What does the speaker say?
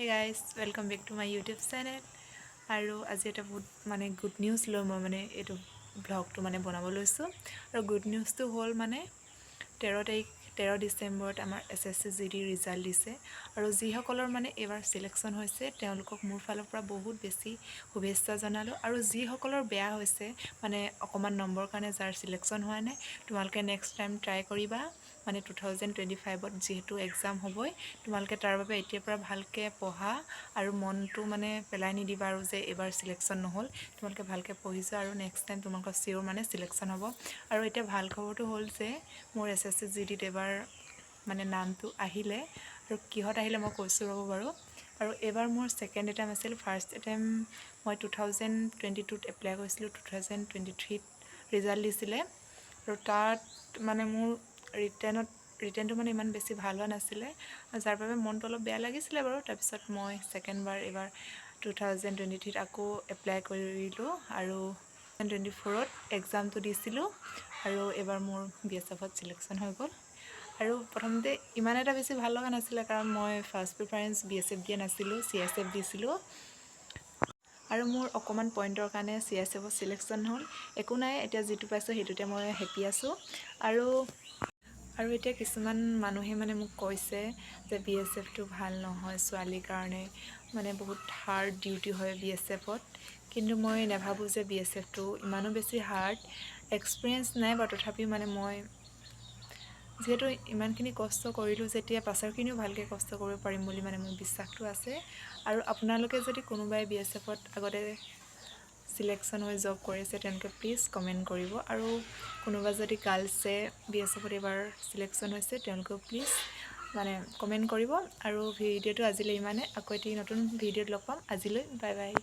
Hey guys, welcome back to my YouTube channel. আৰু আজি এটা বহুত মানে গুড নিউজ লৈ মই মানে এইটো ভ্লগটো মানে বনাব লৈছোঁ। আৰু গুড নিউজটো হ'ল মানে 13 তাৰিখ, 13 ডিচেম্বৰত আমাৰ এছএছচি জিডি ৰিজাল্ট দিছে। আৰু যিসকলৰ মানে এইবাৰ চিলেকশ্যন হৈছে, তেওঁলোকক মোৰ ফালৰ পৰা বহুত বেছি শুভেচ্ছা জনালোঁ। আৰু যিসকলৰ বেয়া হৈছে, মানে অকণমান নম্বৰৰ কাৰণে যাৰ চিলেকশ্যন হোৱা নাই, তোমালোকে নেক্সট টাইম ট্ৰাই কৰিবা। মানে 2025ত যিহেতু এক্সাম হ'বই, তোমালোকে তাৰ বাবে এতিয়াৰ পৰা ভালকৈ পঢ়া আৰু মনটো মানে পেলাই নিদিবা আৰু যে এইবাৰ চিলেকশ্যন নহ'ল। তোমালোকে ভালকৈ পঢ়ি যোৱা আৰু নেক্সট টাইম তোমালোকৰ চিয়'ৰ মানে চিলেকশ্যন হ'ব। আৰু এতিয়া ভাল খবৰটো হ'ল যে মোৰ এছএছচি জিডিত এইবাৰ মানে নামটো আহিলে। আৰু কিহত আহিলে মই কৈছোঁ, ৰ'ব বাৰু। আৰু এইবাৰ মোৰ ছেকেণ্ড এটেম্প আছিল। ফাৰ্ষ্ট এটেম্প মই 2022ত এপ্লাই কৰিছিলোঁ, 2023ত ৰিজাল্ট দিছিলে। আৰু তাত মানে মোৰ ৰিটেনটো মানে ইমান বেছি ভাল হোৱা নাছিলে, যাৰ বাবে মনটো অলপ বেয়া লাগিছিলে বাৰু। তাৰপিছত মই ছেকেণ্ডবাৰ এইবাৰ 2023ত আকৌ এপ্লাই কৰিলোঁ আৰু 24ত এক্সামটো দিছিলোঁ। আৰু এইবাৰ মোৰ বিএছএফত চিলেকশ্যন হৈ গ'ল। আৰু প্ৰথমতে ইমান এটা বেছি ভাল লগা নাছিলে, কাৰণ মই ফাৰ্ষ্ট প্ৰিফাৰেঞ্চ বিএছএফ দিয়া নাছিলোঁ, চিআইএছএফ দিছিলোঁ। আৰু মোৰ অকণমান পইণ্টৰ কাৰণে চিআইএছএফত চিলেকশ্যন হ'ল। একো নাই, এতিয়া যিটো পাইছোঁ সেইটোতে মই হেপী আছোঁ। আৰু আৰু এতিয়া কিছুমান মানুহে মানে মোক কৈছে যে বিএছএফটো ভাল নহয় ছোৱালীৰ কাৰণে, মানে বহুত হাৰ্ড ডিউটি হয় বিএছএফত। কিন্তু মই নাভাবোঁ যে বিএছএফটো ইমানো বেছি হাৰ্ড। এক্সপিৰিয়েঞ্চ নাই বাৰু, তথাপিও মানে মই যিহেতু ইমানখিনি কষ্ট কৰিলোঁ যেতিয়া পাছৰখিনিও ভালকৈ কষ্ট কৰিব পাৰিম বুলি মানে মোৰ বিশ্বাসটো আছে। আৰু আপোনালোকে যদি কোনোবাই বিএছএফত আগতে চিলেকশ্যন হৈ জব কৰিছে, তেওঁলোকে প্লিজ কমেণ্ট কৰিব। আৰু কোনোবা যদি গাৰ্লছে বিএছএফত এইবাৰ চিলেকশ্যন হৈছে, তেওঁলোকেও প্লিজ মানে কমেণ্ট কৰিব। আৰু ভিডিঅ'টো আজিলৈ ইমানে। আকৌ এটি নতুন ভিডিঅ'ত লগ পাম। আজিলৈ বাই বাই।